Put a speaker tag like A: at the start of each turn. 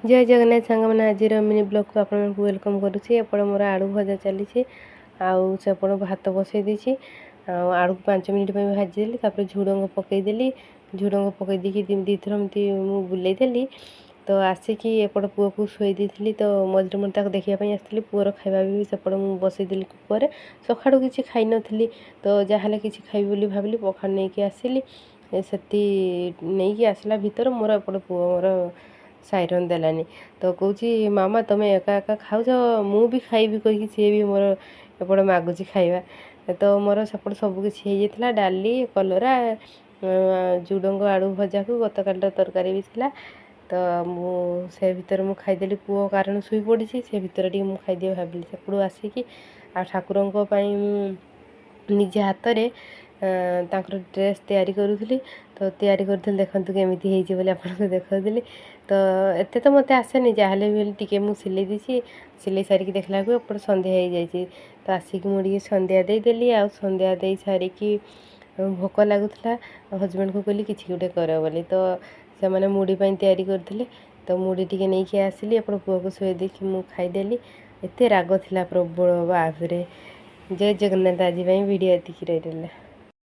A: ଜୟ ଜଗନ୍ନାଥ ସାଙ୍ଗମାନେ, ଆଜିର ମିନି ବ୍ଲଗ୍କୁ ଆପଣମାନଙ୍କୁ welcome କରୁଛି। ଏପଟେ ମୋର ଆଳୁ ଭଜା ଚାଲିଛି ଆଉ ସେପଟେ ଭାତ ବସେଇ ଦେଇଛି। ଆଉ ଆଳୁକୁ 5 ମିନିଟ୍ ପାଇଁ ଭାଜିଦେଲି, ତାପରେ ଝୁଡ଼ଙ୍ଗ ପକାଇଦେଲି। ଝୁଡ଼ଙ୍ଗ ପକାଇ ଦେଇକି ଦୁଇଥର ଏମିତି ମୁଁ ବୁଲେଇଦେଲି। ତ ଆସିକି ଏପଟ ପୁଅକୁ ଶୁଆଇ ଦେଇଥିଲି, ତ ମଝିରେ ମଝିରେ ତାକୁ ଦେଖିବା ପାଇଁ ଆସିଥିଲି। ପୁଅର ଖାଇବା ବି ସେପଟେ ମୁଁ ବସେଇଦେଲି କୁକର୍ରେ। ସକାଳୁ କିଛି ଖାଇନଥିଲି, ତ ଯାହାହେଲେ କିଛି ଖାଇବି ବୋଲି ଭାବିଲି, ପଖାଳ ନେଇକି ଆସିଲି। ସେଠି ନେଇକି ଆସିଲା ଭିତରେ ମୋର ଏପଟେ ପୁଅ ମୋର ସାଇରନ୍ ଦେଲାନି। ତ କହୁଛି, "ମାମା, ତମେ ଏକା ଏକା ଖାଉଛ, ମୁଁ ବି ଖାଇବି" କହିକି ସିଏ ବି ମୋର ଏପଟେ ମାଗୁଛି ଖାଇବା। ତ ମୋର ସେପଟେ ସବୁ କିଛି ହେଇଯାଇଥିଲା। ଡାଲି, କଲରା, ଝୁଡ଼ଙ୍ଗ ଆଳୁ ଭଜାକୁ ଗତକାଲିର ତରକାରୀ ବି ଥିଲା। ତ ମୁଁ ସେ ଭିତରେ ମୁଁ ଖାଇଦେଲି। ପୁଅ କାରଣ ଶୋଇପଡ଼ିଛି, ସେ ଭିତରେ ଟିକେ ମୁଁ ଖାଇଦିଏ ଭାବିଲି। ସେପଟୁ ଆସିକି ଆଉ ଠାକୁରଙ୍କ ପାଇଁ ମୁଁ ନିଜେ ହାତରେ ତାଙ୍କର ଡ୍ରେସ୍ ତିଆରି କରୁଥିଲି। ତ ତିଆରି କରୁଥିଲି, ଦେଖନ୍ତୁ କେମିତି ହେଇଛି ବୋଲି ଆପଣଙ୍କୁ ଦେଖାଉଥିଲି। ତ ଏତେ ତ ମୋତେ ଆସେନି, ଯାହାହେଲେ ବି ଟିକେ ମୁଁ ସିଲେଇ ଦେଇଛି। ସିଲେଇ ସାରିକି ଦେଖିଲା ବେଳକୁ ଏପଟେ ସନ୍ଧ୍ୟା ହେଇଯାଇଛି। ତ ଆସିକି ମୁଁ ଟିକେ ସନ୍ଧ୍ୟା ଦେଇଦେଲି। ଆଉ ସନ୍ଧ୍ୟା ଦେଇ ସାରିକି ଭୋକ ଲାଗୁଥିଲା। ହଜବେଣ୍ଡକୁ କହିଲି କିଛି ଗୋଟେ କର ବୋଲି। ତ ସେମାନେ ମୁଢ଼ି ପାଇଁ ତିଆରି କରିଥିଲେ, ତ ମୁଢ଼ି ଟିକେ ନେଇକି ଆସିଲି। ଏପଟ ପୁଅକୁ ଶୁଆଇ ଦେଇକି ମୁଁ ଖାଇଦେଲି। ଏତେ ରାଗ ଥିଲା ପ୍ରବଳ, ବାପରେ! ଜୟ ଜଗନ୍ନାଥ। ଆଜି ପାଇଁ ଭିଡ଼ିଓ ଏତିକି ରହିଲା।